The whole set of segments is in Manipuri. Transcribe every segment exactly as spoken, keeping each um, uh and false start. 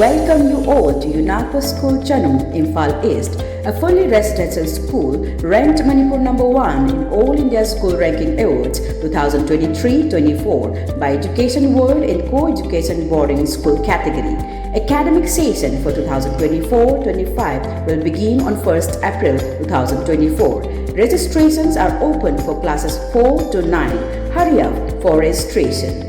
Welcome you all to UNAPO School Chanung, Imphal East, a fully residential school ranked Manipur number one in All India School Ranking Awards twenty twenty-three twenty-four by Education World in Co-Education Boarding School category. Academic session for twenty twenty-four twenty-five will begin on first April twenty twenty-four. Registrations are open for classes four to nine. Hurry up for registration.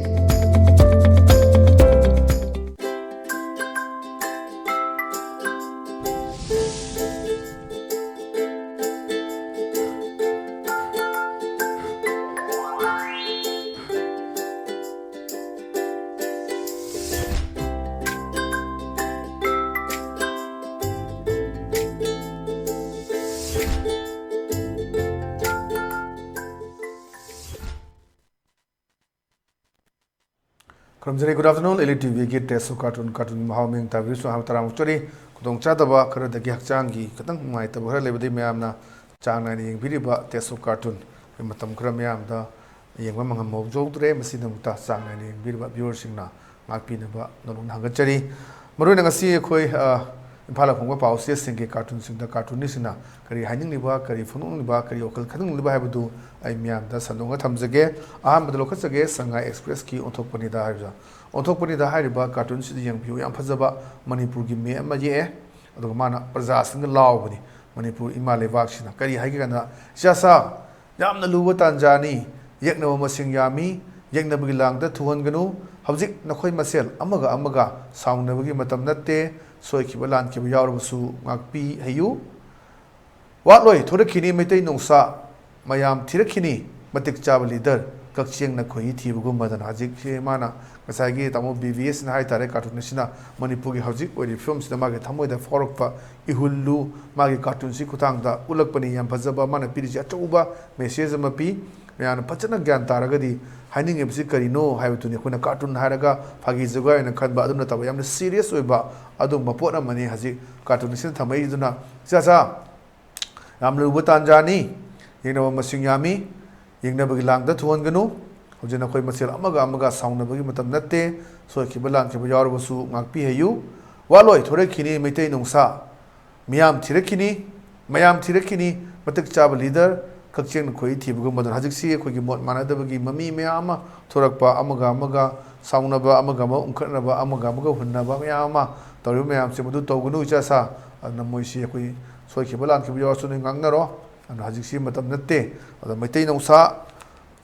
ꯈꯨꯔꯨꯝꯖꯔꯤ꯫ Good afternoon, L E T ꯚꯤꯒꯤ Taste of Cartoon, ꯀꯥꯔꯇꯨꯟꯒꯤ ꯃꯍꯥꯎ ꯃꯤꯡ ꯇꯥꯕꯤꯔꯤꯕꯁꯨ ꯃꯌꯥꯝ ꯇꯔꯥꯃꯨꯛ ꯆꯠꯂꯤ꯫ ꯈꯨꯗꯣꯡꯆꯥꯗꯕ ꯈꯔꯗꯒꯤ ꯍꯛꯆꯥꯡꯒꯤ ꯈꯤꯇꯪ ꯅꯨꯡꯉꯥꯏꯇꯕ ꯈꯔ ꯂꯩꯕꯗꯒꯤ ꯃꯌꯥꯝꯅ ꯆꯥꯡ ꯅꯥꯏꯅ ꯌꯦꯡꯕꯤꯔꯤꯕ Taste of Cartoon ꯃꯇꯝ ꯈꯔ ꯃꯌꯥꯝꯗ ꯌꯦꯡꯕ ꯃꯉꯝꯍꯧꯗ꯭ꯔꯦ꯫ ꯃꯁꯤꯗꯃꯛꯇ ꯆꯥꯡ ꯅꯥꯏꯅ ꯌꯦꯡꯕꯤꯔꯤꯕ viewerꯁꯤꯡꯅ ꯉꯥꯛꯄꯤꯅꯕ ꯅꯣꯂꯨꯛꯅ ꯍꯪꯒꯠꯆꯔꯤ꯫ ꯃꯔꯨꯑꯣꯏꯅ ꯉꯁꯤ ꯑꯩꯈꯣꯏ, ꯑ, ꯏꯝꯐꯥꯜꯗ ꯐꯣꯡꯕ ꯄꯥꯎꯆꯦꯁꯤꯡꯒꯤ ꯀꯥꯔꯇꯨꯟꯁꯤꯡꯗ ꯀꯥꯔꯇꯨꯟꯅꯤꯁꯤꯡꯅ ꯀꯔꯤ ꯍꯥꯏꯅꯤꯡꯂꯤꯕ, ꯀꯔꯤ ꯐꯣꯡꯗꯣꯛꯅꯤꯡꯂꯤꯕ, ꯀꯔꯤ ꯋꯥꯈꯜ ꯈꯟꯅꯤꯡꯂꯤꯕ ꯍꯥꯏꯕꯗꯨ ꯑꯩ ꯃꯤꯌꯥꯝꯗ ꯁꯟꯗꯣꯛꯅ ꯊꯝꯖꯒꯦ꯫ ꯑꯍꯥꯟꯕꯗ ꯂꯧꯈꯠꯆꯒꯦ, ꯁꯉꯥꯏ ꯑꯦꯛꯁꯄ꯭ꯔꯦꯁꯀꯤ ꯑꯣꯟꯊꯣꯛꯄꯅꯤꯗ ꯍꯥꯏꯕꯗ꯫ ꯑꯣꯟꯊꯣꯛꯄꯅꯤꯗ ꯍꯥꯏꯔꯤꯕ ꯀꯥꯔꯇꯨꯟꯁꯤꯗ ꯌꯦꯡꯕꯤꯌꯨ, ꯌꯥꯝ ꯐꯖꯕ ꯃꯅꯤꯄꯨꯔꯒꯤ ꯃꯦꯞ ꯑꯃ ꯌꯦꯛꯑꯦ꯫ ꯑꯗꯨꯒ ꯃꯥꯅ ꯄ꯭ꯔꯖꯥꯁꯤꯡꯗ ꯂꯥꯎꯕꯅꯤ, ꯃꯅꯤꯄꯨꯔ ꯏꯃꯥ ꯂꯩꯕꯥꯛꯁꯤꯅ꯫ ꯀꯔꯤ ꯍꯥꯏꯒꯦ ꯀꯥꯟꯗ, "ꯏꯆꯥꯁꯥ, ꯌꯥꯝꯅ ꯂꯨꯕ ꯇꯥꯟꯖꯥꯅꯤ꯫ ꯌꯦꯛꯅꯕ ꯃꯁꯤꯡ ꯌꯥꯝꯃꯤ꯫ ꯌꯦꯛꯅꯕꯒꯤ ꯂꯥꯡꯗ ꯊꯨꯍꯟꯒꯅꯨ꯫ ꯍꯧꯖꯤꯛ ꯅꯈꯣꯏ ꯃꯁꯦꯜ ꯑꯃꯒ ꯑꯃꯒ ꯁꯥꯎꯅꯕꯒꯤ ꯃꯇꯝ ꯅꯠꯇꯦ꯫ ꯁꯣꯏꯈꯤꯕ ꯂꯥꯟꯈꯤꯕ ꯌꯥꯎꯔꯕꯁꯨ ꯉꯥꯛꯄꯤ ꯍꯩꯌꯨ꯫ ꯋꯥꯠꯂꯣꯏ, ꯊꯣꯔꯛꯈꯤꯅꯤ ꯃꯩꯇꯩ ꯅꯨꯡꯁꯥ, ꯃꯌꯥꯝ ꯊꯤꯔꯛꯈꯤꯅꯤ ꯃꯇꯤꯛ ꯆꯥꯕ ꯂꯤꯗꯔ, ꯀꯛꯆꯦꯡꯅ ꯈꯣꯏꯍꯤ ꯊꯤꯕꯒꯨꯝꯕꯗꯅ"꯫ ꯍꯧꯖꯤꯛꯁꯦ ꯃꯥꯅ ꯉꯁꯥꯏꯒꯤ ꯇꯥꯃꯣ ꯕꯤ ꯚꯤ ꯑꯦꯁꯅ ꯍꯥꯏ ꯇꯥꯔꯦ, ꯀꯥꯔꯇꯨꯟ ꯑꯁꯤꯅ ꯃꯅꯤꯄꯨꯔꯒꯤ ꯍꯧꯖꯤꯛ ꯑꯣꯏꯔꯤꯕ ꯐꯤꯕꯝꯁꯤꯗ ꯃꯥꯒꯤ ꯊꯃꯣꯏꯗ ꯐꯥꯎꯔꯛꯄ ꯏꯍꯨꯜꯂꯨ ꯃꯥꯒꯤ ꯀꯥꯔꯇꯨꯟꯁꯤ ꯈꯨꯊꯥꯡꯗ ꯎꯠꯂꯛꯄꯅꯤ꯫ ꯌꯥꯝ ꯐꯖꯕ, ꯃꯥꯅ ꯄꯤꯔꯤꯁꯤ ꯑꯆꯧꯕ ꯃꯦꯁꯦꯖ ꯑꯃ ꯄꯤ꯫ ꯃꯌꯥꯝꯅ ꯐꯖꯅ ꯒ꯭ꯌꯥꯟ ꯇꯥꯔꯒꯗꯤ ꯍꯥꯏꯅꯤꯡꯉꯤꯕꯁꯤ ꯀꯔꯤꯅꯣ ꯍꯥꯏꯕꯗꯨꯅꯤ꯫ ꯑꯩꯈꯣꯏꯅ ꯀꯥꯔꯇꯨꯟ ꯍꯥꯏꯔꯒ ꯐꯥꯒꯤ ꯖꯨꯒꯥꯏ ꯑꯣꯏꯅ ꯈꯟꯕ ꯑꯗꯨ ꯅꯠꯇꯕ, ꯌꯥꯝꯅ ꯁꯤꯔꯤꯌꯁ ꯑꯣꯏꯕ ꯑꯗꯨꯒꯨꯝꯕ ꯄꯣꯠ ꯑꯃꯅꯤ ꯍꯧꯖꯤꯛ ꯀꯥꯔꯇꯨꯟ ꯑꯁꯤꯅ ꯊꯝꯃꯛꯏꯗꯨꯅ꯫ "ꯏꯆꯥꯆꯥ, ꯌꯥꯝ ꯂꯨꯕ ꯇꯥꯟꯖꯥꯅꯤ꯫ ꯌꯦꯡꯅꯕ ꯃꯁꯤꯡ ꯌꯥꯝꯃꯤ꯫ ꯌꯦꯡꯅꯕꯒꯤ ꯂꯥꯡꯗ ꯊꯨꯍꯟꯒꯅꯨ꯫ ꯍꯧꯖꯤꯛ ꯅꯈꯣꯏ ꯃꯁꯦꯜ ꯑꯃꯒ ꯑꯃꯒ ꯁꯥꯎꯅꯕꯒꯤ ꯃꯇꯝ ꯅꯠꯇꯦ꯫ ꯁꯣꯏꯈꯤꯕ ꯂꯥꯟꯈꯤꯕ ꯌꯥꯎꯔꯕꯁꯨ ꯉꯥꯛꯄꯤ ꯍꯩꯌꯨ꯫ ꯋꯥꯠꯂꯣꯏ, ꯊꯣꯔꯛꯈꯤꯅꯤ ꯃꯩꯇꯩ ꯅꯣꯡꯁꯥ꯫ ꯃꯤꯌꯥꯝ ꯊꯤꯔꯛꯈꯤꯅꯤ, ꯃꯌꯥꯝ ꯊꯤꯔꯛꯈꯤꯅꯤ꯫ ꯃꯇꯤꯛ ꯆꯥꯕ ꯂꯤꯗꯔ ꯀꯛꯆꯦꯡꯅ ꯈꯣꯏ ꯊꯤꯕꯒꯨꯝꯕꯗꯨꯅ꯫ ꯍꯧꯖꯤꯛꯁꯤ ꯑꯩꯈꯣꯏꯒꯤ ꯃꯣꯠ ꯃꯥꯟꯅꯗꯕꯒꯤ ꯃꯃꯤ ꯃꯌꯥꯝ ꯑꯃ ꯊꯣꯔꯛꯄ, ꯑꯃꯒ ꯑꯃꯒ ꯁꯥꯎꯅꯕ, ꯑꯃꯒ ꯑꯃꯒ ꯎꯪꯈꯠꯅꯕ, ꯑꯃꯒ ꯑꯃꯒ ꯍꯨꯟꯅꯕ ꯃꯌꯥꯝ ꯑꯃ ꯇꯧꯔꯤꯕ ꯃꯌꯥꯝꯁꯦ, ꯃꯗꯨ ꯇꯧꯒꯅꯨ ꯏꯆꯥ ꯁꯥ꯫ ꯑꯗꯨꯅ ꯃꯣꯏꯁꯤ ꯑꯩꯈꯣꯏ ꯁꯣꯏꯈꯤꯕ ꯂꯥꯟꯈꯤꯕ ꯌꯥꯎꯔꯁꯨ ꯅꯣꯏ ꯉꯥꯡꯅꯔꯣ꯫ ꯑꯗꯨꯅ ꯍꯧꯖꯤꯛꯁꯤ ꯃꯇꯝ ꯅꯠꯇꯦ꯫ ꯑꯗꯣ ꯃꯩꯇꯩ ꯅꯣꯡꯁꯥ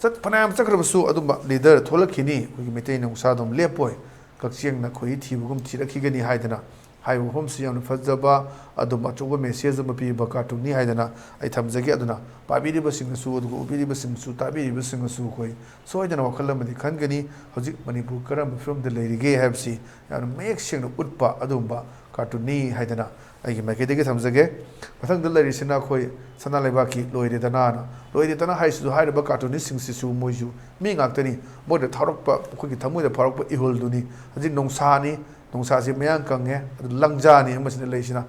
ꯆꯠ-, ꯐꯅꯌꯥꯝ ꯆꯠꯈ꯭ꯔꯕꯁꯨ ꯑꯗꯨꯝꯕ ꯂꯤꯗꯔ ꯊꯣꯛꯂꯛꯈꯤꯅꯤ꯫ ꯑꯩꯈꯣꯏꯒꯤ ꯃꯩꯇꯩ ꯅꯣꯡꯁꯥ ꯑꯗꯨꯝ ꯂꯦꯞꯄꯣꯏ꯫ ꯀꯛꯆꯦꯡꯅ ꯈꯣꯏꯍꯤ ꯊꯤꯕꯒꯨꯝ ꯊꯤꯔꯛꯈꯤꯒꯅꯤ ꯍꯥꯏꯗꯅ ꯍꯥꯏꯔꯤꯕ ꯋꯥꯐꯝꯁꯤ ꯌꯥꯝꯅ ꯐꯖꯕ, ꯑꯗꯨꯝ ꯑꯆꯧꯕ ꯃꯦꯁꯦꯖ ꯑꯃ ꯄꯤꯕ ꯀꯥꯔꯇꯨꯟꯅꯤ ꯍꯥꯏꯗꯅ ꯑꯩ ꯊꯝꯖꯒꯦ꯫ ꯑꯗꯨꯅ ꯄꯥꯕꯤꯔꯤꯕꯁꯤꯡꯅꯁꯨ, ꯑꯗꯨꯒ ꯎꯕꯤꯔꯤꯕꯁꯤꯡꯅꯁꯨ, ꯇꯥꯕꯤꯔꯤꯕꯁꯤꯡꯅꯁꯨ ꯑꯩꯈꯣꯏ ꯁꯣꯏꯗꯅ ꯋꯥꯈꯜ ꯑꯃꯗꯤ ꯈꯟꯒꯅꯤ꯫ ꯍꯧꯖꯤꯛ ꯃꯅꯤꯄꯨꯔ ꯀꯔꯝꯕ ꯐꯤꯕꯝꯗ ꯂꯩꯔꯤꯒꯦ ꯍꯥꯏꯕꯁꯤ ꯌꯥꯝꯅ ꯃꯌꯦꯛ ꯁꯦꯡꯅ ꯎꯠꯄ ꯑꯗꯨꯒꯨꯝꯕ ꯀꯥꯔꯇꯨꯟꯅꯤ ꯍꯥꯏꯗꯅ ꯑꯩꯒꯤ ꯃꯥꯏꯀꯩꯗꯒꯤ ꯊꯝꯖꯒꯦ꯫ ꯃꯊꯪꯗ ꯂꯩꯔꯤꯁꯤꯅ ꯑꯩꯈꯣꯏ ꯁꯅꯥ ꯂꯩꯕꯥꯛꯀꯤ ꯂꯣꯏꯔꯦꯗꯅꯥꯅ꯫ ꯂꯣꯏꯔꯦꯗꯅꯥ ꯍꯥꯏꯁꯤꯁꯨ ꯍꯥꯏꯔꯤꯕ ꯀꯥꯔꯇꯨꯟꯅꯤꯁꯁꯤꯡꯁꯤꯁꯨ ꯃꯣꯏꯁꯨ ꯃꯤ ꯉꯥꯛꯇꯅꯤ꯫ ꯃꯣꯏꯗ ꯊꯥꯎꯔꯛꯄ, ꯑꯩꯈꯣꯏꯒꯤ ꯊꯃꯣꯏꯗ ꯐꯥꯎꯔꯛꯄ ꯏꯍꯨꯜꯗꯨꯅꯤ꯫ ꯍꯧꯖꯤꯛ ꯅꯣꯡꯁꯥꯅꯤ, ꯅꯣꯡꯁꯥꯁꯤ ꯃꯌꯥꯡ ꯀꯪꯉꯦ, ꯑꯗꯨ ꯂꯪꯖꯥꯅꯤ ꯑꯃꯁꯤꯅ ꯂꯩꯁꯤꯅ꯫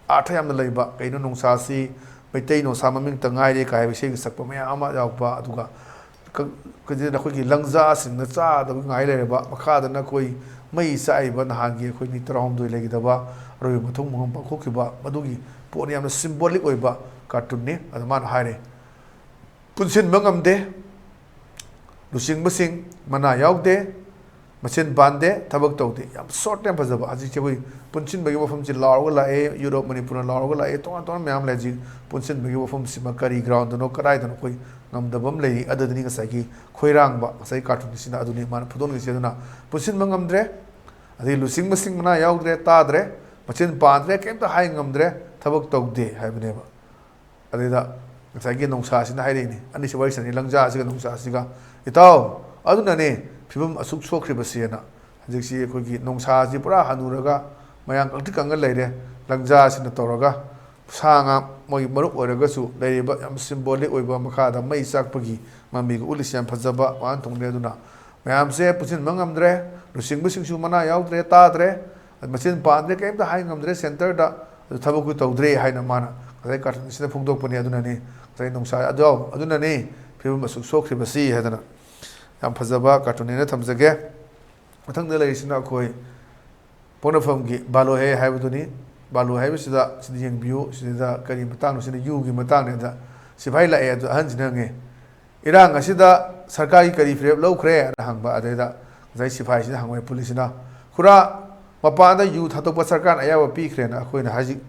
ꯑꯥꯔꯊ ꯌꯥꯝꯅ ꯂꯩꯕ, ꯀꯩꯅꯣ ꯅꯣꯡꯁꯥꯁꯤ ꯃꯩꯇꯩ ꯅꯣꯡꯁꯥ ꯃꯃꯤꯡꯇ ꯉꯥꯏꯔꯦ ꯀꯥꯏꯕ ꯏꯁꯩꯒꯤ ꯁꯛꯄ ꯃꯌꯥꯝ ꯑꯃ ꯌꯥꯎꯕ, ꯑꯗꯨꯒ ꯀ-, ꯀ-, ꯑꯩꯈꯣꯏꯒꯤ ꯂꯪꯖꯥꯁꯤꯡꯅ ꯆꯥꯗꯕ ꯉꯥꯏ ꯂꯩꯔꯕ, ꯃꯈꯥꯗꯅ ꯑꯩꯈꯣꯏ ꯃꯩ ꯆꯥꯛꯏꯕ ꯅꯍꯥꯟꯒꯤ ꯑꯩꯈꯣꯏ ꯃꯤ ꯇꯔꯥꯍꯨꯝꯗꯣꯏ ꯂꯩꯈꯤꯗꯕ ꯑꯔꯣꯏꯕ ꯃꯊꯧ ꯃꯉꯝ ꯄꯥꯡꯊꯣꯛꯈꯤꯕ, ꯃꯗꯨꯒꯤ ꯄꯣꯠꯅꯤ꯫ ꯌꯥꯝꯅ ꯁꯤꯝꯕꯣꯂꯤꯛ ꯑꯣꯏꯕ ꯀꯥꯔꯇꯨꯟꯅꯤ꯫ ꯑꯗꯨ ꯃꯥꯅ ꯍꯥꯏꯔꯦ, ꯄꯨꯟꯁꯤꯟꯕ ꯉꯝꯗꯦ, ꯂꯨꯆꯤꯡꯕꯁꯤꯡ ꯃꯅꯥ ꯌꯥꯎꯗꯦ, ꯃꯆꯤꯟ ꯄꯥꯟꯗꯦ, ꯊꯕꯛ ꯇꯧꯗꯦ꯫ ꯌꯥꯝ ꯁꯣꯔꯠ, ꯌꯥꯝ ꯐꯖꯕ꯫ ꯍꯧꯖꯤꯛꯁꯦ ꯑꯩꯈꯣꯏ ꯄꯨꯟꯁꯤꯟꯕꯒꯤ ꯋꯥꯐꯝꯁꯤ ꯂꯥꯎꯔꯒ ꯂꯥꯛꯑꯦ, ꯌꯨꯔꯣꯞ, ꯃꯅꯤꯄꯨꯔꯅ ꯂꯥꯎꯔꯒ ꯂꯥꯛꯑꯦ, ꯇꯣꯉꯥꯟ ꯇꯣꯉꯥꯟꯕ ꯃꯌꯥꯝ ꯂꯩ꯫ ꯍꯧꯖꯤꯛ ꯄꯨꯟꯁꯤꯟꯕꯒꯤ ꯋꯥꯐꯝꯁꯤꯃ ꯀꯔꯤ ꯒ꯭ꯔꯥꯎꯟꯗꯅꯣ, ꯀꯗꯥꯏꯗꯅꯣ ꯑꯩꯈꯣꯏ ꯉꯝꯗꯕ ꯑꯃ ꯂꯩꯔꯤ꯫ ꯑꯗꯨꯗꯨꯅꯤ ꯉꯁꯥꯏꯒꯤ ꯈꯣꯏꯔꯥꯡꯕ, ꯉꯁꯥꯏꯒꯤ ꯀꯥꯔꯇꯨꯟꯁꯤꯅ ꯑꯗꯨꯅꯤ ꯃꯥꯅ ꯐꯣꯡꯗꯣꯛꯅꯤꯡꯉꯤꯁꯦ꯫ ꯑꯗꯨꯅ ꯄꯨꯟꯁꯤꯟꯕ ꯉꯝꯗ꯭ꯔꯦ, ꯑꯗꯩ ꯂꯨꯆꯤꯡꯕꯁꯤꯡ ꯃꯅꯥ ꯌꯥꯎꯗ꯭ꯔꯦ, ꯇꯥꯗ꯭ꯔꯦ, ꯃꯆꯤꯟ ꯄꯥꯟꯗ꯭ꯔꯦ, ꯀꯩꯝꯇ ꯍꯥꯏ ꯉꯝꯗ꯭ꯔꯦ, ꯊꯕꯛ ꯇꯧꯗꯦ ꯍꯥꯏꯕꯅꯦꯕ꯫ ꯑꯗꯨꯗ ꯉꯁꯥꯏꯒꯤ ꯅꯣꯡꯁꯥꯁꯤꯅ ꯍꯥꯏꯔꯛꯏꯅꯤ, ꯑꯅꯤꯁꯤ ꯋꯥꯔꯤ ꯁꯥꯟꯅꯩ, ꯂꯪꯖꯥꯁꯤꯒ ꯅꯣꯡꯁꯥꯁꯤꯒ, "ꯏꯇꯥꯎ, ꯑꯗꯨꯅꯅꯦ ꯐꯤꯕꯝ ꯑꯁꯨꯛ ꯁꯣꯛꯈ꯭ꯔꯤꯕꯁꯦꯅ꯫ ꯍꯧꯖꯤꯛꯁꯤ ꯑꯩꯈꯣꯏꯒꯤ ꯅꯣꯡꯁꯥꯁꯤ ꯄꯨꯔꯥ ꯍꯅꯨꯔꯒ ꯃꯌꯥꯡ ꯀꯪꯇ꯭ꯔꯤꯛ ꯀꯪꯉ ꯂꯩꯔꯦ꯫ ꯂꯪꯖꯥꯁꯤꯅ ꯇꯧꯔꯒ ꯁꯥ ꯉꯥ ꯃꯣꯏꯒꯤ ꯃꯔꯨꯞ ꯑꯣꯏꯔꯒꯁꯨ ꯂꯩꯔꯤꯕ ꯌꯥꯝ ꯁꯤꯝꯕꯣꯂꯤꯛ ꯑꯣꯏꯕ, ꯃꯈꯥꯗ ꯃꯩ ꯆꯥꯛꯄꯒꯤ ꯃꯃꯤꯒ ꯎꯠꯂꯤꯁꯤ ꯌꯥꯝ ꯐꯖꯕ ꯋꯥꯍꯟꯊꯣꯛꯅꯤ꯫ ꯑꯗꯨꯅ ꯃꯌꯥꯝꯁꯦ ꯄꯨꯟꯁꯤꯟꯕ ꯉꯝꯗ꯭ꯔꯦ, ꯂꯨꯆꯤꯡꯕꯁꯤꯡꯁꯨ ꯃꯅꯥ ꯌꯥꯎꯗ꯭ꯔꯦ, ꯇꯥꯗ꯭ꯔꯦ, ꯃꯆꯤꯟ ꯄꯥꯟꯗ꯭ꯔꯦ, ꯀꯔꯤꯝꯇ ꯍꯥꯏ ꯉꯝꯗ꯭ꯔꯦ, ꯁꯦꯟꯇꯔꯗ ꯑꯗꯨ ꯊꯕꯛꯁꯨ ꯇꯧꯗ꯭ꯔꯦ" ꯍꯥꯏꯅ ꯃꯥꯅ ꯉꯁꯥꯏ ꯀꯥꯔꯇꯨꯟꯁꯤꯗ ꯐꯣꯡꯗꯣꯛꯄꯅꯤ꯫ ꯑꯗꯨꯅꯅꯤ ꯉꯁꯥꯏ ꯅꯣꯡꯁꯥ ꯑꯗꯨ, ꯑꯗꯨꯅꯅꯤ ꯐꯤꯕꯝ ꯑꯁꯨꯛ ꯁꯣꯛꯈ꯭ꯔꯤꯕꯁꯤ ꯍꯥꯏꯗꯅ꯫ ꯌꯥꯝ ꯐꯖꯕ ꯀꯥꯔꯇꯨꯟꯅꯦꯅ ꯊꯝꯖꯒꯦ꯫ ꯃꯊꯪꯗ ꯂꯩꯔꯤꯁꯤꯅ ꯑꯩꯈꯣꯏ ꯄꯣꯛꯅꯐꯝꯒꯤ ꯕꯥꯂꯣꯍꯦ ꯍꯥꯏꯕꯗꯨꯅꯤ꯫ ꯕꯥꯂꯣ ꯍꯥꯏꯕꯁꯤꯗ, ꯁꯤꯗ ꯌꯦꯡꯕꯤꯌꯨ, ꯁꯤꯗ ꯀꯔꯤ ꯃꯇꯥꯡꯅꯣ? ꯁꯤꯅ ꯌꯨꯒꯤ ꯃꯇꯥꯡꯅꯦ꯫ ꯑꯗ ꯁꯤꯐꯥꯏ ꯂꯥꯛꯑꯦ, ꯑꯗꯨ ꯑꯍꯟꯁꯤꯅ ꯍꯪꯉꯦ, "ꯏꯔꯥꯡ ꯑꯁꯤꯗ ꯁꯔꯀꯥꯔꯒꯤ ꯀꯔꯤ ꯐꯤꯔꯦꯞ ꯂꯧꯈ꯭ꯔꯦ?" ꯑꯅ ꯍꯪꯕ꯫ ꯑꯗꯩꯗ ꯉꯁꯥꯏ ꯁꯤꯐꯥꯏꯁꯤꯅ ꯍꯪꯕ, ꯄꯨꯂꯤꯁꯁꯤꯅ, "ꯈꯨꯔꯥ, ꯃꯄꯥꯟꯗ ꯌꯨ ꯊꯥꯗꯣꯛꯄ ꯁꯔꯀꯥꯔꯅ ꯑꯌꯥꯕ ꯄꯤꯈ꯭ꯔꯦꯅ ꯑꯩꯈꯣꯏꯅ ꯍꯧꯖꯤꯛ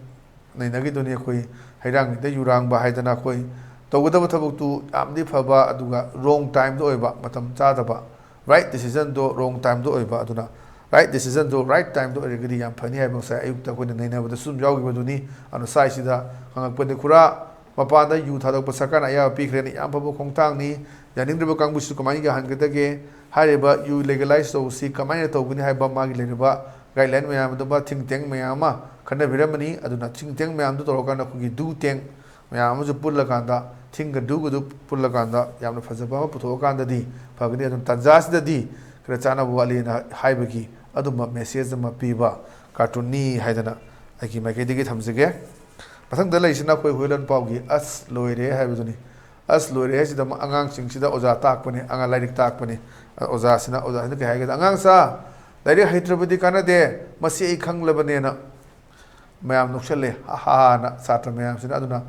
ꯅꯩꯅꯈꯤꯗꯨꯅꯤ꯫ ꯑꯩꯈꯣꯏ ꯍꯩꯔꯥꯡꯒꯤꯗ ꯌꯨꯔꯥꯡꯕ ꯍꯥꯏꯗꯅ ꯑꯩꯈꯣꯏ ꯇꯧꯒꯗꯕ ꯊꯕꯛꯇꯨ ꯌꯥꯝꯗꯤ ꯐꯕ, ꯑꯗꯨꯒ ꯔꯣꯡ ꯇꯥꯏꯝꯗ ꯑꯣꯏꯕ, ꯃꯇꯝ ꯆꯥꯗꯕ, ꯔꯥꯏꯠ ꯗꯤꯁꯤꯖꯟꯗꯣ ꯔꯣꯡ ꯇꯥꯏꯝꯗ ꯑꯣꯏꯕ꯫ ꯑꯗꯨꯅ ꯔꯥꯏꯠ ꯗꯤꯁꯤꯖꯟꯗꯣ ꯔꯥꯏꯠ ꯇꯥꯏꯝꯗ ꯑꯣꯏꯔꯒꯗꯤ ꯌꯥꯝ ꯐꯅꯤ" ꯍꯥꯏꯕ ꯉꯁꯥꯏ ꯑꯌꯨꯛꯇ ꯑꯩꯈꯣꯏꯅ ꯅꯩꯅꯕꯗꯁꯨ ꯑꯗꯨꯝ ꯌꯥꯎꯈꯤꯕꯗꯨꯅꯤ꯫ ꯑꯗꯨꯅ ꯁ꯭ꯋꯥꯏꯁꯤꯗ ꯍꯪꯉꯛꯄꯗ, "ꯈꯨꯔꯥ, ꯃꯄꯥꯟꯗ ꯌꯨ ꯊꯥꯗꯣꯛꯄ ꯁꯔꯀꯥꯔꯅ ꯑꯌꯥꯕ ꯄꯤꯈ꯭ꯔꯦꯅ, ꯌꯥꯝ ꯐꯕ ꯈꯣꯡꯊꯥꯡꯅꯤ꯫ ꯌꯥꯅꯤꯡꯗ꯭ꯔꯤꯕ ꯀꯥꯡꯕꯨꯁꯨ ꯀꯃꯥꯏꯅ ꯌꯥꯍꯟꯒꯗꯒꯦ? ꯍꯥꯏꯔꯤꯕ ꯌꯨ ꯂꯤꯒꯦꯂꯥꯏꯁ ꯇꯧꯕꯁꯤ ꯀꯃꯥꯏꯅ ꯇꯧꯒꯅꯤ?" ꯍꯥꯏꯕ ꯃꯥꯒꯤ ꯂꯩꯔꯤꯕ ꯒꯥꯏꯗꯂꯥꯏꯟ ꯃꯌꯥꯝ ꯑꯗꯨꯃ ꯊꯤꯡ ꯇꯦꯡ ꯃꯌꯥꯝ ꯑꯃ ꯈꯟꯅꯕꯤꯔꯝꯃꯅꯤ꯫ ꯑꯗꯨꯅ ꯊꯤꯡ ꯇꯦꯡ ꯃꯌꯥꯝꯗꯨ ꯇꯧꯔꯀꯥꯟꯗ ꯑꯩꯈꯣꯏꯒꯤ ꯗꯨ ꯇꯦꯡ ꯃꯌꯥꯝ ꯑꯃꯁꯨ ꯄꯨꯜꯂꯀꯥꯟꯗ, ꯊꯤꯡꯒ ꯗꯨꯒꯗꯨ ꯄꯨꯜꯂꯀꯥꯟꯗ ꯌꯥꯝꯅ ꯐꯖꯕ ꯑꯃ ꯄꯨꯊꯣꯛꯑꯀꯥꯟꯗꯗꯤ ꯐꯒꯅꯤ꯫ ꯑꯗꯨꯅ ꯇꯥꯟꯖꯥꯁꯤꯗꯗꯤ ꯈꯔ ꯆꯥꯟꯅꯕ ꯋꯥꯠꯂꯤꯅ ꯍꯥꯏꯕꯒꯤ ꯑꯗꯨꯝꯕ ꯃꯦꯁꯦꯖ ꯑꯃ ꯄꯤꯕ ꯀꯥꯔꯇꯨꯟꯅꯤ ꯍꯥꯏꯗꯅ ꯑꯩꯒꯤ ꯃꯥꯏꯀꯩꯗꯒꯤ ꯊꯝꯖꯒꯦ꯫ ꯃꯊꯪꯗ ꯂꯩꯔꯤꯁꯤꯅ ꯑꯩꯈꯣꯏ ꯍꯨꯏꯂꯟ ꯄꯥꯎꯒꯤ "ꯑꯁ ꯂꯣꯏꯔꯦ" ꯍꯥꯏꯕꯗꯨꯅꯤ꯫ "ꯑꯁ ꯂꯣꯏꯔꯦ" ꯍꯥꯏꯁꯤꯗ ꯑꯉꯥꯡꯁꯤꯡꯁꯤꯗ ꯑꯣꯖꯥ ꯇꯥꯛꯄꯅꯦ, ꯑꯉꯥꯡ ꯂꯥꯏꯔꯤꯛ ꯇꯥꯛꯄꯅꯦ꯫ ꯑꯣꯖꯥꯁꯤꯅ, ꯑꯣꯖꯥꯁꯤꯅ ꯀꯩ ꯍꯥꯏꯒꯦꯗ, "ꯑꯉꯥꯡꯁꯥ, ꯂꯥꯏꯔꯤꯛ ꯍꯩꯇ꯭ꯔꯕꯗꯤ ꯀꯥꯟꯅꯗꯦ, ꯃꯁꯤ ꯑꯩ ꯈꯪꯂꯕꯅꯦꯅ" ꯃꯌꯥꯝ ꯅꯣꯛꯁꯜꯂꯦ, "ꯍꯥ ꯍꯥ ꯍꯥꯅ" ꯁꯥꯇ꯭ꯔ ꯃꯌꯥꯝꯁꯤꯅ꯫ ꯑꯗꯨꯅ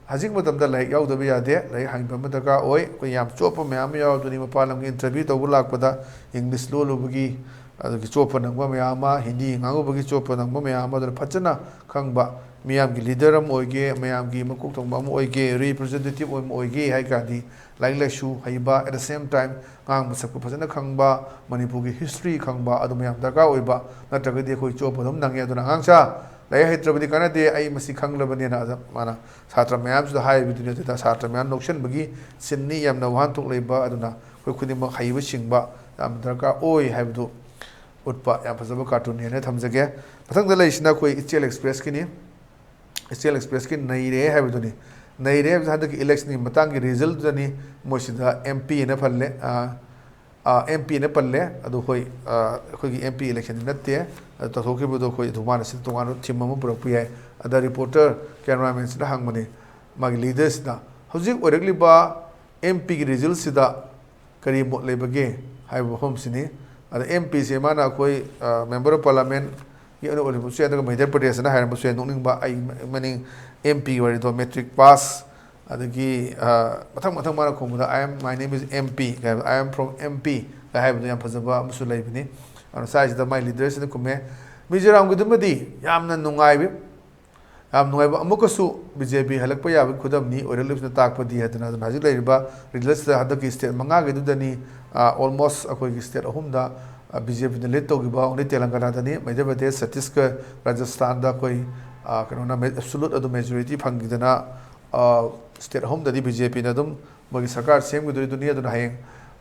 ꯍꯧꯖꯤꯛ ꯃꯇꯝꯗ ꯂꯥꯏꯔꯤꯛ ꯌꯥꯎꯗꯕ ꯌꯥꯗꯦ, ꯂꯥꯏꯔꯤꯛ ꯍꯩꯕ ꯑꯃ ꯗꯔꯀꯥꯔ ꯑꯣꯏ꯫ ꯑꯩꯈꯣꯏ ꯌꯥꯝ ꯆꯣꯞꯄ ꯃꯌꯥꯝ ꯑꯃ ꯌꯥꯎꯔꯕꯅꯤ, ꯃꯄꯥꯟ ꯂꯝꯒꯤ ꯏꯟꯇꯔꯚ꯭ꯌꯨ ꯇꯧꯕ ꯂꯥꯛꯄꯗ ꯏꯪꯂꯤꯁ ꯂꯣꯜꯂꯨꯕꯒꯤ, ꯑꯗꯨꯒꯤ ꯆꯣꯞꯄ ꯅꯪꯕ ꯃꯌꯥꯝ ꯑꯃ, ꯍꯤꯟꯗꯤ ꯉꯥꯡꯉꯨꯕꯒꯤ ꯆꯣꯞꯄ ꯅꯪꯕ ꯃꯌꯥꯝ ꯑꯃ꯫ ꯑꯗꯨꯅ ꯐꯖꯅ ꯈꯪꯕ, ꯃꯤꯌꯥꯝꯒꯤ ꯂꯤꯗꯔ ꯑꯃ ꯑꯣꯏꯒꯦ, ꯃꯌꯥꯝꯒꯤ ꯃꯀꯣꯛ ꯊꯣꯡꯕ ꯑꯃ ꯑꯣꯏꯒꯦ, ꯔꯤꯄ꯭ꯔꯖꯦꯟꯇꯦꯇꯤꯚ ꯑꯣꯏꯕ ꯑꯃ ꯑꯣꯏꯒꯦ ꯍꯥꯏ ꯇꯥꯔꯗꯤ ꯂꯥꯏꯔꯤꯛ ꯂꯥꯏꯁꯨ ꯍꯩꯕ, at the same time ꯉꯥꯡꯕ ꯁꯛꯄ ꯐꯖꯅ ꯈꯪꯕ, ꯃꯅꯤꯄꯨꯔꯒꯤ ꯍꯤꯁꯇ꯭ꯔꯤ ꯈꯪꯕ, ꯑꯗꯨ ꯃꯌꯥꯝ ꯗꯔꯀꯥꯔ ꯑꯣꯏꯕ꯫ ꯅꯠꯇ꯭ꯔꯒꯗꯤ ꯑꯩꯈꯣꯏ ꯆꯣꯞꯄ ꯑꯗꯨꯝ ꯅꯪꯉꯦ꯫ ꯑꯗꯨꯅ "ꯑꯉꯥꯡꯁꯥ, ꯂꯥꯏꯔꯤꯛ ꯍꯩꯇ꯭ꯔꯕꯗꯤ ꯀꯥꯟꯅꯗꯦ, ꯑꯩ ꯃꯁꯤ ꯈꯪꯂꯕꯅꯦꯅ" ꯑꯗ ꯃꯥꯅ ꯁꯥꯇ꯭ꯔ ꯃꯌꯥꯝꯁꯤꯗ ꯍꯥꯏꯔꯤꯕꯗꯨꯅꯤ꯫ ꯑꯗꯨꯗ ꯁꯥꯇ꯭ꯔ ꯃꯌꯥꯝ ꯅꯣꯛꯁꯟꯕꯒꯤ ꯁꯤꯟꯅꯤ, ꯌꯥꯝꯅ ꯋꯥꯍꯟꯊꯣꯛ ꯂꯩꯕ꯫ ꯑꯗꯨꯅ ꯑꯩꯈꯣꯏ ꯈꯨꯗꯤꯡꯃꯛ ꯍꯩꯕ ꯁꯤꯡꯕ ꯌꯥꯝ ꯗꯔꯀꯥꯔ ꯑꯣꯏ ꯍꯥꯏꯕꯗꯨ ꯎꯠꯄ ꯌꯥꯝ ꯐꯖꯕ ꯀꯥꯔꯇꯨꯟꯅꯤ ꯍꯥꯏꯅ ꯊꯝꯖꯒꯦ꯫ ꯃꯊꯪꯗ ꯂꯩꯔꯤꯁꯤꯅ ꯑꯩꯈꯣꯏ ꯏꯆꯦꯜ ꯑꯦꯛꯁꯄ꯭ꯔꯦꯁꯀꯤꯅꯤ꯫ ꯏꯆꯦꯜ ꯑꯦꯛꯁꯄ꯭ꯔꯦꯁꯀꯤ "ꯅꯩꯔꯦ" ꯍꯥꯏꯕꯗꯨꯅꯤ꯫ "ꯅꯩꯔꯦ" ꯍꯥꯏꯕꯁꯤ ꯍꯟꯗꯛꯀꯤ ꯏꯂꯦꯛꯁꯟꯒꯤ ꯃꯇꯥꯡꯒꯤ ꯔꯤꯖꯜꯗꯨꯗꯅꯤ꯫ ꯃꯣꯏꯁꯤꯗ ꯑꯦꯝ ꯄꯤ ꯑꯅ ꯄꯜꯂꯦ, ꯑꯦꯝ ꯄꯤ ꯑꯅ ꯄꯜꯂꯦ꯫ ꯑꯗꯨ ꯍꯣꯏ, ꯑꯩꯈꯣꯏꯒꯤ ꯑꯦꯝ ꯄꯤ ꯏꯂꯦꯛꯁꯟꯗꯤ ꯅꯠꯇꯦ꯫ ꯑꯗꯨ ꯇꯧꯊꯣꯛꯈꯤꯕꯗꯣ ꯑꯩꯈꯣꯏ ꯑꯗꯨ ꯃꯥꯅ ꯁꯤꯗ ꯇꯣꯉꯥꯟꯕ ꯊꯤꯝ ꯑꯃ ꯄꯨꯔꯛꯄ ꯌꯥꯏ꯫ ꯑꯗ ꯔꯤꯄꯣꯔꯇꯔ, ꯀꯦꯃꯦꯔꯥꯃꯦꯟꯁꯤꯅ ꯍꯪꯕꯅꯤ, ꯃꯥꯒꯤ ꯂꯤꯗꯔꯁꯤꯅ, "ꯍꯧꯖꯤꯛ ꯑꯣꯏꯔꯛꯂꯤꯕ ꯑꯦꯝ ꯄꯤꯒꯤ ꯔꯤꯖꯜꯁꯤꯗ ꯀꯔꯤ ꯃꯣꯠ ꯂꯩꯕꯒꯦ?" ꯍꯥꯏꯕ ꯋꯥꯐꯝꯁꯤꯅꯤ꯫ ꯑꯗ ꯑꯦꯝ ꯄꯤꯁꯦ ꯃꯥꯅ ꯑꯩꯈꯣꯏ, ꯑ, ꯃꯦꯝꯕꯔ ꯑꯣꯐ ꯄꯥꯔꯂꯥꯃꯦꯟ, ꯒꯤ ꯑꯣꯏꯅ ꯑꯣꯏꯔꯝꯕꯁꯨ ꯌꯥꯏ, ꯑꯗꯨꯒ ꯃꯩꯗ꯭ꯌꯥ ꯄ꯭ꯔꯗꯦꯁꯅ ꯍꯥꯏꯔꯝꯕꯁꯨ ꯌꯥꯏ꯫ ꯅꯣꯛꯅꯤꯡꯕ, ꯑꯩ ꯃꯅꯤꯡ ꯑꯦꯝ ꯄꯤ ꯋꯥꯔꯤꯗꯣ, ꯃꯦꯇ꯭ꯔꯤꯛ ꯄꯥꯁ, ꯑꯗꯒꯤ ꯑ, ꯃꯊꯪ ꯃꯊꯪ ꯃꯥꯅ ꯈꯨꯝꯕꯗ "I am, my name is M P" ꯀꯥꯏꯕ, "I am from M P" ꯀꯥꯏ ꯍꯥꯏꯕꯗꯣ ꯌꯥꯝ ꯐꯖꯕ ꯑꯃꯁꯨ ꯂꯩꯕꯅꯤ꯫ ꯑꯗꯨꯅ ꯁ꯭ꯋꯥꯏꯁꯤꯗ ꯃꯥꯏ ꯂꯤꯗꯔꯁꯤꯅ ꯈꯨꯝꯃꯦ꯫ ꯃꯤꯖꯣꯔꯥꯝꯒꯤꯗꯨꯃꯗꯤ ꯌꯥꯝꯅ ꯅꯨꯡꯉꯥꯏꯕ, ꯌꯥꯝ ꯅꯨꯡꯉꯥꯏꯕ꯫ ꯑꯃꯨꯛꯀꯁꯨ ꯕꯤ ꯖꯦ ꯄꯤ ꯍꯜꯂꯛꯄ ꯌꯥꯕꯒꯤ ꯈꯨꯗꯝꯅꯤ ꯑꯣꯏꯔꯛꯂꯤꯕꯁꯤꯅ ꯇꯥꯛꯄꯗꯤ ꯍꯥꯏꯗꯅ ꯑꯗꯨꯅ ꯍꯧꯖꯤꯛ ꯂꯩꯔꯤꯕ ꯔꯤꯖꯜꯁꯤꯗ ꯍꯟꯗꯛꯀꯤ ꯁ꯭ꯇꯦꯠ ꯃꯉꯥꯒꯤꯗꯨꯗꯅꯤ, ꯑ, almost ꯑꯩꯈꯣꯏꯒꯤ ꯁ꯭ꯇꯦꯠ ꯑꯍꯨꯝꯗ, ꯑ, ꯕꯤ ꯖꯦ ꯄꯤꯅ ꯂꯤꯗ ꯇꯧꯈꯤꯕ, only ꯇꯦꯂꯪꯒꯅꯥꯗꯅꯤ, ꯃꯙ꯭ꯌ ꯄ꯭ꯔꯗꯦꯁ, ꯆꯇꯤꯁꯒꯔ, ꯔꯥꯖꯁꯊꯥꯟꯗ ꯑꯩꯈꯣꯏ, ꯑ, ꯀꯩꯅꯣꯅ absolute ꯑꯗꯨꯝ ꯃꯦꯖꯣꯔꯤꯇꯤ ꯐꯪꯈꯤꯗꯅ, ꯑ, ꯁ꯭ꯇꯦꯠ ꯑꯍꯨꯝꯗꯗꯤ ꯕꯤ ꯖꯦ ꯄꯤꯅ ꯑꯗꯨꯝ ꯃꯣꯏꯒꯤ ꯁꯔꯀꯥꯔ ꯁꯦꯝꯈꯤꯗꯣꯔꯤꯗꯨꯅꯤ꯫ ꯑꯗꯨꯅ ꯍꯌꯦꯡ,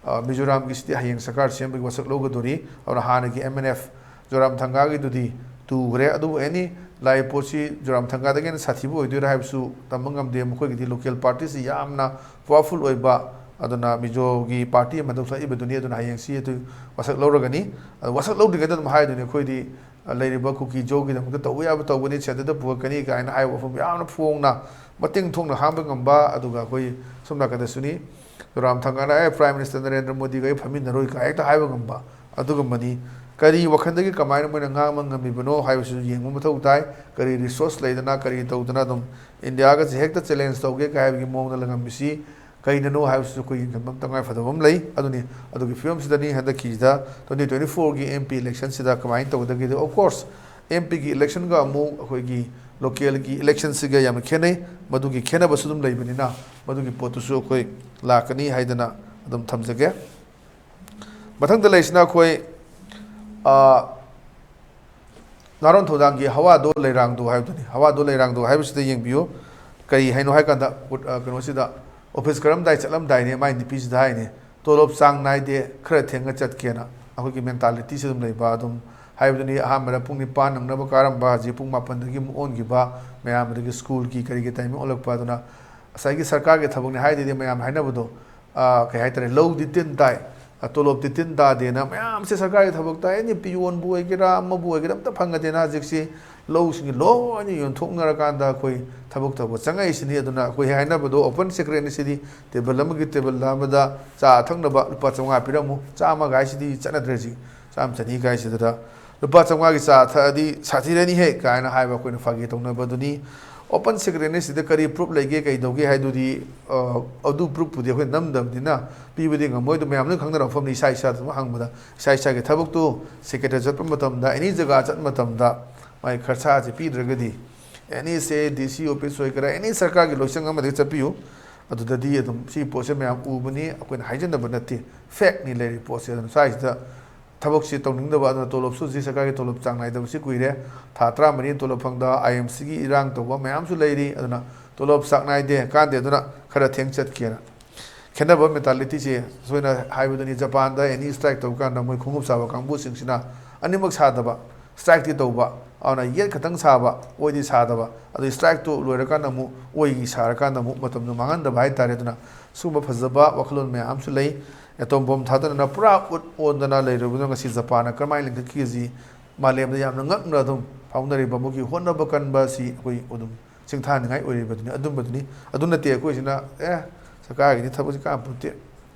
ꯑ, ꯃꯤꯖꯣꯔꯥꯝꯒꯤꯁꯤꯗꯤ ꯍꯌꯦꯡ ꯁꯔꯀꯥꯔ ꯁꯦꯝꯕꯒꯤ ꯋꯥꯁꯛ ꯂꯧꯒꯗꯣꯔꯤ꯫ ꯑꯗꯨꯅ ꯍꯥꯟꯅꯒꯤ ꯑꯦꯝ ꯑꯦꯟ ꯑꯦꯐ ꯖꯣꯔꯥꯝꯊꯪꯒꯥꯒꯤꯗꯨꯗꯤ ꯇꯨꯈ꯭ꯔꯦ꯫ ꯑꯗꯨꯕꯨ ꯑꯦꯅꯤ ꯂꯥꯏ ꯄꯣꯠꯁꯤ ꯖꯣꯔꯥꯝꯊꯪꯒꯥꯗꯒꯤ ꯍꯦꯟꯅ ꯁꯥꯊꯤꯕ ꯑꯣꯏꯗꯣꯏꯔꯥ ꯍꯥꯏꯕꯁꯨ ꯇꯝꯕ ꯉꯝꯗꯦ꯫ ꯃꯈꯣꯏꯒꯤꯗꯤ ꯂꯣꯀꯦꯜ ꯄꯥꯔꯇꯤꯁꯤ ꯌꯥꯝꯅ ꯄꯋꯥꯔꯐꯨꯜ ꯑꯣꯏꯕ, ꯑꯗꯨꯅ ꯃꯤꯖꯣꯒꯤ ꯄꯥꯔꯇꯤ ꯑꯃ ꯂꯧꯊꯣꯛꯏꯕꯗꯨꯅꯤ꯫ ꯑꯗꯨꯅ ꯍꯌꯦꯡꯁꯤ ꯑꯗꯨ ꯋꯥꯁꯛ ꯂꯧꯔꯒꯅꯤ꯫ ꯑꯗꯨ ꯋꯥꯁꯛ ꯂꯧꯗ꯭ꯔꯤꯉꯩꯗ ꯑꯗꯨꯝ ꯍꯥꯏꯗꯣꯏꯅꯤ ꯑꯩꯈꯣꯏꯗꯤ, ꯑ, ꯂꯩꯔꯤꯕ ꯀꯨꯀꯤ ꯖꯣꯒꯤꯗꯃꯛꯇ ꯇꯧꯕ ꯌꯥꯕ ꯇꯧꯒꯅꯤ, ꯁꯦꯟꯇꯔꯗ ꯄꯨꯔꯛꯀꯅꯤ ꯀꯥꯏꯅ ꯍꯥꯏꯕ ꯋꯥꯐꯝ ꯌꯥꯝꯅ ꯐꯣꯡꯅ ꯃꯇꯤꯡ ꯊꯣꯛꯅ ꯍꯥꯝꯕ ꯉꯝꯕ꯫ ꯑꯗꯨꯒ ꯑꯩꯈꯣꯏ ꯁꯣꯝ ꯅꯥꯀꯟꯗꯁꯨꯅꯤ, ꯖꯣꯔꯥꯝꯊꯪꯒꯥꯅ ꯑꯦ ꯄ꯭ꯔꯥꯏꯝ ꯃꯤꯅꯤꯁꯇꯔ ꯅꯔꯦꯟꯗ꯭ꯔ ꯃꯣꯗꯤꯒ ꯑꯩ ꯐꯝꯃꯤꯟꯅꯔꯣꯏ ꯀꯥꯏ ꯍꯦꯛꯇ ꯍꯥꯏꯕ ꯉꯝꯕ꯫ ꯑꯗꯨꯒꯨꯝꯕꯅꯤ꯫ ꯀꯔꯤ ꯋꯥꯈꯜꯗꯒꯤ ꯀꯃꯥꯏꯅ ꯃꯣꯏꯅ ꯉꯥꯡꯕ ꯉꯝꯃꯤꯕꯅꯣ ꯍꯥꯏꯕꯁꯤꯁꯨ ꯌꯦꯡꯕ ꯃꯊꯧ ꯇꯥꯏ꯫ ꯀꯔꯤ ꯔꯤꯁꯣꯔꯁ ꯂꯩꯗꯅ, ꯀꯔꯤ ꯇꯧꯗꯅ ꯑꯗꯨꯝ ꯏꯟꯗꯤꯌꯥꯒꯁꯦ ꯍꯦꯛꯇ ꯆꯦꯂꯦꯟꯖ ꯇꯧꯒꯦ ꯀꯥꯏ ꯍꯥꯏꯕꯒꯤ ꯃꯑꯣꯡꯗ ꯂꯩꯉꯝꯃꯤꯁꯤ ꯀꯩꯅꯅꯣ ꯍꯥꯏꯕꯁꯤꯁꯨ ꯑꯩꯈꯣꯏ ꯌꯦꯡꯁꯤꯟꯕ ꯑꯃ ꯇꯉꯥꯏ ꯐꯗꯕ ꯑꯃ ꯂꯩ꯫ ꯑꯗꯨꯅꯤ, ꯑꯗꯨꯒꯤ ꯐꯤꯕꯝꯁꯤꯗꯅꯤ ꯍꯟꯗꯛꯀꯤꯁꯤꯗ twenty twenty four ꯒꯤ M P election ꯁꯤꯗ ꯀꯃꯥꯏꯅ ꯇꯧꯒꯗꯒꯦꯗꯣ꯫ Of course, M P ꯒꯤ election ꯒ ꯑꯃꯨꯛ ꯑꯩꯈꯣꯏꯒꯤ local ꯒꯤ election ꯁꯤꯒ ꯌꯥꯝꯅ ꯈꯦꯠꯅꯩ꯫ ꯃꯗꯨꯒꯤ ꯈꯦꯠꯅꯕꯁꯨ ꯑꯗꯨꯝ ꯂꯩꯕꯅꯤꯅ, ꯃꯗꯨꯒꯤ ꯄꯣꯠꯇꯨꯁꯨ ꯑꯩꯈꯣꯏ ꯂꯥꯛꯀꯅꯤ ꯍꯥꯏꯗꯅ ꯑꯗꯨꯝ ꯊꯝꯖꯒꯦ꯫ ꯃꯊꯪꯗ ꯂꯩꯔꯤꯁꯤꯅ ꯑꯩꯈꯣꯏ, ꯑ, ꯅꯥꯔꯣꯟ ꯊꯧꯗꯥꯡꯒꯤ ꯍꯋꯥꯗꯣ ꯂꯩꯔꯥꯡꯗꯣ ꯍꯥꯏꯕꯗꯨꯅꯤ꯫ ꯍꯋꯥꯗꯣ ꯂꯩꯔꯥꯡꯗꯣ ꯍꯥꯏꯕꯁꯤꯗ ꯌꯦꯡꯕꯤꯌꯨ꯫ ꯀꯔꯤ ꯍꯥꯏꯅꯣ ꯍꯥꯏ ꯀꯥꯟꯗ, ꯎꯠ-, ꯑ, ꯀꯩꯅꯣꯁꯤꯗ, ꯑꯣꯐꯤꯁ ꯀꯔꯝꯗꯥꯏ ꯆꯠꯂꯝꯗꯥꯏꯅꯦ, ꯃꯥꯏ ꯅꯨꯄꯤꯁꯤꯗ ꯍꯥꯏꯅꯦ, "ꯇꯣꯂꯣꯞ ꯆꯥꯡ ꯅꯥꯏꯗꯦ, ꯈꯔ ꯊꯦꯡꯅ ꯆꯠꯀꯦꯅ"꯫ ꯑꯩꯈꯣꯏꯒꯤ ꯃꯦꯟꯇꯥꯂꯤꯇꯤꯁꯤ ꯑꯗꯨꯝ ꯂꯩꯕ꯫ ꯑꯗꯨꯝ ꯍꯥꯏꯕꯗꯨꯅꯤ, ꯑꯍꯥꯟꯕꯗ ꯄꯨꯡ ꯅꯤꯄꯥꯟ ꯅꯪꯅꯕ ꯀꯥꯔꯝꯕ, ꯍꯧꯖꯤꯛ ꯄꯨꯡ ꯃꯥꯄꯟꯗꯒꯤ ꯑꯃꯨꯛ ꯑꯣꯟꯈꯤꯕ, ꯃꯌꯥꯝ ꯑꯗꯒꯤ ꯁ꯭ꯀꯨꯜꯒꯤ ꯀꯔꯤꯒꯤ ꯇꯥꯏꯃꯤꯡ ꯑꯣꯜꯂꯛꯄ꯫ ꯑꯗꯨꯅ ꯉꯁꯥꯏꯒꯤ ꯁꯔꯀꯥꯔꯒꯤ ꯊꯕꯛꯅꯤ ꯍꯥꯏꯗꯨꯗꯤ ꯃꯌꯥꯝ ꯍꯥꯏꯅꯕꯗꯣ, ꯑ, ꯀꯩ ꯍꯥꯏꯇꯥꯔꯦ, ꯂꯧꯗꯤ ꯇꯤꯟ ꯇꯥꯏ, ꯑ, ꯇꯣꯂꯣꯞꯇꯤ ꯇꯤꯟ ꯇꯥꯗꯦꯅ ꯃꯌꯥꯝꯁꯦ ꯁꯔꯀꯥꯔꯒꯤ ꯊꯕꯛꯇ ꯑꯦꯅꯤ ꯄꯤꯌꯣꯟꯕꯨ ꯑꯣꯏꯒꯦꯔꯥ ꯑꯃꯕꯨ ꯑꯣꯏꯒꯦꯔꯥ ꯑꯝꯇ ꯐꯪꯒꯗꯦꯅ ꯍꯧꯖꯤꯛꯁꯤ ꯂꯧꯁꯤꯡꯁꯤ ꯂꯣꯏꯅ ꯌꯣꯟꯊꯣꯛꯅꯔꯀꯥꯟꯗ ꯑꯩꯈꯣꯏ ꯊꯕꯛ ꯇꯧꯕ ꯆꯪꯉꯛꯏꯁꯤꯅꯤ꯫ ꯑꯗꯨꯅ ꯑꯩꯈꯣꯏ ꯍꯥꯏꯅꯕꯗꯣ open secret ꯅꯤ ꯁꯤꯗꯤ, ꯇꯦꯕꯜ ꯑꯃꯒꯤ ꯇꯦꯕꯜ ꯑꯃꯗ ꯆꯥ ꯊꯛꯅꯕ ꯂꯨꯄꯥ ꯆꯥꯝꯃꯉꯥ ꯄꯤꯔꯝꯃꯨ, ꯆꯥꯝꯃ ꯀꯥꯏꯁꯤꯗꯤ ꯆꯠꯅꯗ꯭ꯔꯦ ꯍꯧꯖꯤꯛ, ꯆꯥꯝꯃ ꯆꯅꯤ ꯀꯥꯏꯁꯤꯗ꯫ "ꯂꯨꯄꯥ ꯆꯥꯝꯃꯉꯥꯒꯤ ꯆꯥ ꯊꯛꯑꯗꯤ ꯁꯥꯊꯤꯔꯅꯤꯍꯦ" ꯀꯥꯏꯅ ꯍꯥꯏꯕ ꯑꯩꯈꯣꯏꯅ ꯐꯥꯒꯤ ꯇꯧꯅꯕꯗꯨꯅꯤ꯫ ꯑꯣꯄꯟ ꯁꯦꯀ꯭ꯔꯦꯇꯔꯤꯁꯤꯗ ꯀꯔꯤ ꯄ꯭ꯔꯨꯐ ꯂꯩꯒꯦ, ꯀꯩ ꯇꯧꯒꯦ ꯍꯥꯏꯗꯨꯗꯤ, ꯑ, ꯑꯗꯨ ꯄ꯭ꯔꯨꯐꯄꯨꯗꯤ ꯑꯩꯈꯣꯏ ꯅꯝꯗꯕꯅꯤꯅ ꯄꯤꯕꯗꯤ ꯉꯝꯃꯣꯏ꯫ ꯑꯗꯨ ꯃꯌꯥꯝ ꯂꯣꯏ ꯈꯪꯅꯔꯕ ꯃꯐꯝꯅꯤ, ꯏꯁꯥ ꯏꯁꯥꯗ ꯑꯗꯨꯝ ꯍꯪꯕꯗ꯫ ꯏꯁꯥ ꯏꯁꯥꯒꯤ ꯊꯕꯛꯇꯨ ꯁꯦꯀ꯭ꯔꯦꯇꯔꯤ ꯆꯠꯄ ꯃꯇꯝꯗ, ꯑꯦꯅꯤ ꯖꯒꯥ ꯆꯠꯄ ꯃꯇꯝꯗ ꯃꯥꯒꯤ ꯈꯔꯁꯥꯁꯦ ꯄꯤꯗ꯭ꯔꯒꯗꯤ, ꯑꯦꯅꯤ ꯁꯦ ꯗꯤ ꯁꯤ ꯑꯣꯐꯤꯁ ꯑꯣꯏꯒꯦꯔꯥ, ꯑꯦꯅꯤ ꯁꯔꯀꯥꯔꯒꯤ ꯂꯣꯏꯁꯪ ꯑꯃꯗꯒꯤ ꯆꯠꯄꯤꯌꯨ, ꯑꯗꯨꯗꯗꯤ ꯑꯗꯨꯝ ꯁꯤ ꯄꯣꯠꯁꯦ ꯃꯌꯥꯝ ꯎꯕꯅꯤ꯫ ꯑꯩꯈꯣꯏꯅ ꯍꯥꯏꯖꯟꯅꯕ ꯅꯠꯇꯦ, ꯐꯦꯛꯅꯤ ꯂꯩꯔꯤꯕ ꯄꯣꯠꯁꯦ꯫ ꯑꯗꯨꯅ ꯁ꯭ꯋꯥꯏꯁꯤꯗ ꯊꯕꯛꯁꯤ ꯇꯧꯅꯤꯡꯗꯕ, ꯑꯗꯨꯅ ꯇꯣꯂꯣꯞꯁꯨ ꯍꯧꯖꯤꯛ ꯁꯔꯀꯥꯔꯒꯤ ꯇꯣꯂꯣꯞ ꯆꯥꯡ ꯅꯥꯏꯗꯕꯁꯤ ꯀꯨꯏꯔꯦ꯫ ꯊꯥ ꯇꯔꯥꯃꯔꯤ ꯇꯣꯂꯣꯞ ꯐꯪꯗ, ꯑꯥꯏ ꯑꯦꯝ ꯁꯤꯒꯤ ꯏꯔꯥꯡ ꯇꯧꯕ ꯃꯌꯥꯝꯁꯨ ꯂꯩꯔꯤ꯫ ꯑꯗꯨꯅ ꯇꯣꯂꯣꯞ ꯆꯥꯡ ꯅꯥꯏꯗꯦ, ꯀꯥꯟꯗꯦ, ꯑꯗꯨꯅ ꯈꯔ ꯊꯦꯡ ꯆꯠꯀꯦꯅ꯫ ꯈꯦꯠꯅꯕ ꯃꯦꯟꯇꯥꯂꯤꯇꯤꯁꯦ ꯑꯩꯈꯣꯏꯅ ꯍꯥꯏꯕꯗꯨꯅꯤ, ꯖꯄꯥꯟꯗ ꯑꯦꯅꯤ ꯁ꯭ꯇ꯭ꯔꯥꯏꯛ ꯇꯧꯕ ꯀꯥꯟꯗ ꯃꯣꯏ ꯈꯣꯡꯎꯞ ꯁꯥꯕ ꯀꯥꯡꯕꯨꯁꯤꯡꯁꯤꯅ ꯑꯅꯤꯃꯛ ꯁꯥꯗꯕ, ꯁ꯭ꯇ꯭ꯔꯥꯏꯛꯇꯤ ꯇꯧꯕ, ꯑꯗꯨꯅ ꯌꯦꯠ ꯈꯛꯇꯪ ꯁꯥꯕ, ꯑꯣꯏꯗꯤ ꯁꯥꯗꯕ, ꯑꯗꯨ ꯁ꯭ꯇ꯭ꯔꯥꯏꯛꯇꯨ ꯂꯣꯏꯔꯀꯥꯟꯗ ꯑꯃꯨꯛ ꯑꯣꯏꯒꯤ ꯁꯥꯔꯀꯥꯟꯗ ꯑꯃꯨꯛ ꯃꯇꯝꯗꯣ ꯃꯥꯡꯍꯟꯗꯕ ꯍꯥꯏꯇꯥꯔꯦ꯫ ꯑꯗꯨꯅ ꯁꯤꯒꯨꯝꯕ ꯐꯖꯕ ꯋꯥꯈꯜꯂꯣꯟ ꯃꯌꯥꯝ ꯑꯃꯁꯨ ꯂꯩ꯫ ꯑꯦꯇꯣꯝ ꯕꯣꯝ ꯊꯥꯗꯅꯅ ꯄꯨꯔꯥ ꯎꯠ ꯑꯣꯟꯗꯅ ꯂꯩꯔꯕꯗꯨꯅ ꯉꯁꯤ ꯖꯄꯥꯟꯅ ꯀꯔꯝꯍꯥꯏꯅ ꯂꯤꯡꯈꯠꯈꯤꯕꯁꯤ ꯃꯥꯂꯦꯝꯗ ꯌꯥꯝꯅ ꯉꯛꯅ ꯑꯗꯨꯝ ꯐꯥꯎꯅꯔꯤꯕ, ꯃꯈꯣꯏꯒꯤ ꯍꯣꯠꯅꯕ ꯀꯟꯕ ꯑꯁꯤ ꯑꯩꯈꯣꯏ ꯑꯗꯨꯝ ꯁꯤꯡꯊꯥꯅꯤꯡꯉꯥꯏ ꯑꯣꯏꯔꯤꯕꯗꯨꯅꯤ, ꯑꯗꯨꯝꯕꯗꯨꯅꯤ꯫ ꯑꯗꯨ ꯅꯠꯇꯦ ꯑꯩꯈꯣꯏꯁꯤꯅ, "ꯑꯦ, ꯁꯔꯀꯥꯔꯒꯤꯗꯤ ꯊꯕꯛꯁꯤ ꯀꯥꯟꯅꯄꯣꯠꯇꯦ,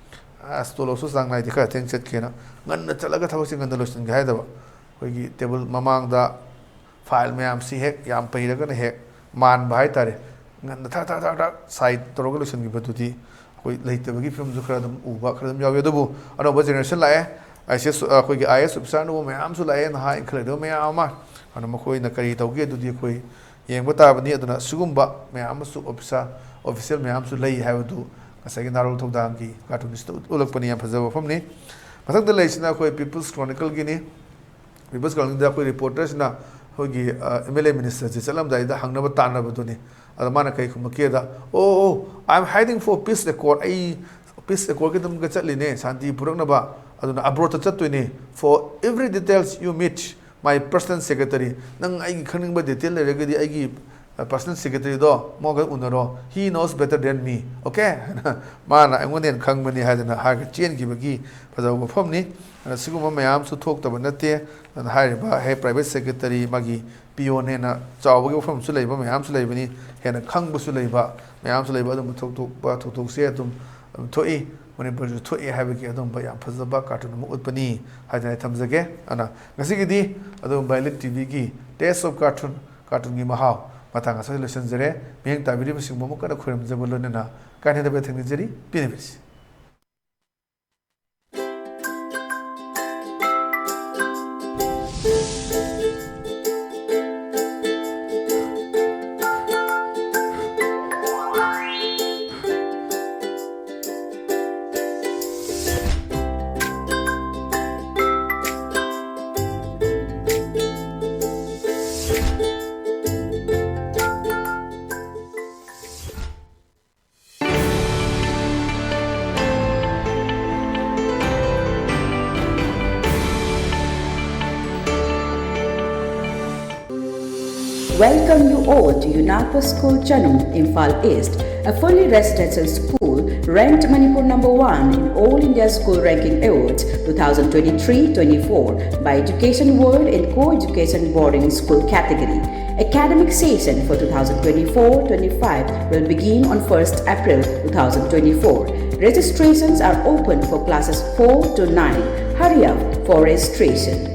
ꯑꯁ, ꯇꯣꯂꯣꯞꯁꯨ ꯆꯥꯡ ꯅꯥꯏꯗꯦ, ꯈꯔ ꯊꯦꯡ ꯆꯠꯀꯦꯅ" ꯉꯟꯅ ꯆꯠꯂꯒ ꯊꯕꯛꯁꯤ ꯉꯟꯅ ꯂꯣꯏꯁꯤꯟꯒꯦ ꯍꯥꯏꯗꯕ꯫ ꯑꯩꯈꯣꯏꯒꯤ ꯇꯦꯕꯜ ꯃꯃꯥꯡꯗ ꯐꯥꯏꯜ ꯃꯌꯥꯝꯁꯤ ꯍꯦꯛ ꯌꯥꯝ ꯄꯩꯔꯒꯅ ꯍꯦꯛ ꯃꯥꯟꯕ ꯍꯥꯏꯇꯥꯔꯦ꯫ ꯉꯟꯅ ꯊꯥꯛ ꯊꯥꯛ ꯊꯥꯛ ꯊꯥꯛ ꯁꯥꯏꯟ ꯇꯧꯔꯒ ꯂꯣꯏꯁꯤꯟꯈꯤꯕꯗꯨꯗꯤ ꯑꯩꯈꯣꯏ ꯂꯩꯇꯕꯒꯤ ꯐꯤꯕꯝꯁꯨ ꯈꯔ ꯑꯗꯨꯝ ꯎꯕ, ꯈꯔ ꯑꯗꯨꯝ ꯌꯥꯎꯏ꯫ ꯑꯗꯨꯕꯨ ꯑꯅꯧꯕ ꯖꯦꯅꯦꯔꯦꯁꯟ ꯂꯥꯛꯑꯦ, ꯑꯥꯏ ꯁꯤ ꯑꯦꯁ, ꯑꯩꯈꯣꯏꯒꯤ ꯑꯥꯏ ꯑꯦꯁ ꯑꯣꯐꯤꯁꯥꯔ ꯑꯅꯧꯕ ꯃꯌꯥꯝꯁꯨ ꯂꯥꯛꯑꯦ, ꯅꯍꯥ ꯏꯟꯈꯠꯂꯛꯂꯤꯕ ꯃꯌꯥꯝ ꯑꯃ꯫ ꯑꯗꯨꯅ ꯃꯈꯣꯏꯅ ꯀꯔꯤ ꯇꯧꯒꯦ ꯑꯗꯨꯗꯤ ꯑꯩꯈꯣꯏ ꯌꯦꯡꯕ ꯇꯥꯕꯅꯤ꯫ ꯑꯗꯨꯅ ꯁꯤꯒꯨꯝꯕ ꯃꯌꯥꯝ ꯑꯃꯁꯨ ꯑꯣꯐꯤꯁꯥꯔ, ꯑꯣꯐꯤꯁꯤꯌꯦꯜ ꯃꯌꯥꯝꯁꯨ ꯂꯩ ꯍꯥꯏꯕꯗꯨ ꯉꯁꯥꯏꯒꯤ ꯅꯥꯔꯣꯜ ꯊꯧꯗꯥꯡꯒꯤ ꯀꯥꯔꯇꯨꯟꯁꯤꯗ ꯎꯠꯂꯛꯄꯅꯤ꯫ ꯌꯥꯝ ꯐꯖꯕ ꯋꯥꯐꯝꯅꯤ꯫ ꯃꯊꯪꯗ ꯂꯩꯔꯤꯁꯤꯅ ꯑꯩꯈꯣꯏ ꯄꯤꯄꯜꯁ ꯀ꯭ꯔꯣꯅꯤꯀꯜꯒꯤꯅꯤ꯫ ꯄꯤꯄꯜꯁ ꯀ꯭ꯔꯣꯅꯤꯀꯜꯗ ꯑꯩꯈꯣꯏ ꯔꯤꯄꯣꯔꯇꯔꯁꯤꯅ ꯑꯩꯈꯣꯏꯒꯤ, ꯑ, ꯑꯦꯝ ꯑꯦꯜ ꯑꯦ ꯃꯤꯅꯤꯁꯇꯔꯁꯦ ꯆꯠꯂꯝꯗꯥꯏꯗ ꯍꯪꯅꯕ ꯇꯥꯟꯅꯕꯗꯨꯅꯤ꯫ ꯑꯗ ꯃꯥꯅ ꯀꯔꯤ ꯈꯨꯝꯃꯛꯀꯦꯗ, "Oh, oh, I am heading for peace accord꯫ ꯑꯩ ꯄꯤꯁ ꯑꯦꯀꯣꯔꯗꯀꯤꯗꯃꯛꯇ ꯆꯠꯂꯤꯅꯦ, ꯁꯥꯟꯇꯤ ꯄꯨꯔꯛꯅꯕ꯫ ꯑꯗꯨꯅ ꯑꯕ꯭ꯔꯣꯗꯇ ꯆꯠꯇꯣꯏꯅꯦ꯫ For every details you meet my personal secretary꯫ ꯅꯪ ꯑꯩꯒꯤ ꯈꯪꯅꯤꯡꯕ ꯗꯤꯇꯦꯜ ꯂꯩꯔꯒꯗꯤ ꯑꯩꯒꯤ, ꯑ, ꯄꯔꯁꯅꯦꯜ ꯁꯦꯀ꯭ꯔꯦꯇꯔꯤꯗꯣ ꯃꯉꯣꯟꯗ ꯎꯅꯔꯣ꯫ He knows better than me, okay?" ꯍꯥꯏꯅ ꯃꯥꯅ ꯑꯩꯉꯣꯟꯗ ꯍꯦꯟꯅ ꯈꯪꯕꯅꯤ ꯍꯥꯏꯗꯅ ꯍꯥꯏꯔꯒ ꯆꯦꯟꯈꯤꯕꯒꯤ ꯐꯖꯕ ꯋꯥꯐꯝꯅꯤ꯫ ꯑꯗꯨꯅ ꯁꯤꯒꯨꯝꯕ ꯃꯌꯥꯝꯁꯨ ꯊꯣꯛꯇꯕ ꯅꯠꯇꯦ꯫ ꯑꯗꯨꯅ ꯍꯥꯏꯔꯤꯕ ꯍꯦꯛ ꯄ꯭ꯔꯥꯏꯚꯦꯠ ꯁꯦꯀ꯭ꯔꯦꯇꯔꯤ, ꯃꯥꯒꯤ ꯄꯤꯌꯣꯟ ꯍꯦꯟꯅ ꯆꯥꯎꯕꯒꯤ ꯋꯥꯐꯝꯁꯨ ꯂꯩꯕ ꯃꯌꯥꯝꯁꯨ ꯂꯩꯕꯅꯤ꯫ ꯍꯦꯟꯅ ꯈꯪꯕꯁꯨ ꯂꯩꯕ ꯃꯌꯥꯝꯁꯨ ꯂꯩꯕ꯫ ꯑꯗꯨꯝꯕ ꯊꯧꯗꯣꯛꯄ ꯊꯧꯗꯣꯛꯁꯦ ꯑꯗꯨꯝ ꯑꯗꯨꯝ ꯊꯣꯛꯏ, ꯃꯅꯤꯄꯨꯔꯁꯨ ꯊꯣꯛꯏ ꯍꯥꯏꯕꯒꯤ ꯑꯗꯨꯝꯕ ꯌꯥꯝ ꯐꯖꯕ ꯀꯥꯔꯇꯨꯟ ꯑꯃ ꯎꯠꯄꯅꯤ ꯍꯥꯏꯗꯅ ꯑꯩ ꯊꯝꯖꯒꯦ꯫ ꯑꯗꯨꯅ ꯉꯁꯤꯒꯤꯗꯤ ꯑꯗꯨꯝ ꯕꯥꯏꯂꯤꯠ ꯇꯤꯚꯤꯒꯤ Taste of Cartoon, ꯀꯥꯔꯇꯨꯟꯒꯤ ꯃꯍꯥꯎ ꯃꯇꯥꯡ ꯑꯁꯤꯗ ꯂꯣꯏꯁꯤꯟꯖꯔꯦ꯫ ꯃꯤꯠꯌꯦꯡ ꯇꯥꯕꯤꯔꯤꯕꯁꯤꯡꯕꯨ ꯑꯃꯨꯛ ꯍꯟꯅ ꯈꯣꯏꯔꯝꯖꯕ ꯂꯣꯏꯅꯅ ꯀꯥꯏꯅꯗꯕ ꯌꯥꯊꯪ ꯅꯤꯖꯔꯤ꯫ ꯄꯦꯟꯕꯤꯔꯁꯤ꯫ Welcome you all to UNAPO School Chanung, Imphal East, a fully residential school ranked Manipur number one in All India School Ranking Awards two thousand twenty-three twenty-four by Education World in Co-Education Boarding School category. Academic session for two thousand twenty-four twenty-five will begin on first April two thousand twenty-four. Registrations are open for classes four to nine. Hurry up for registration.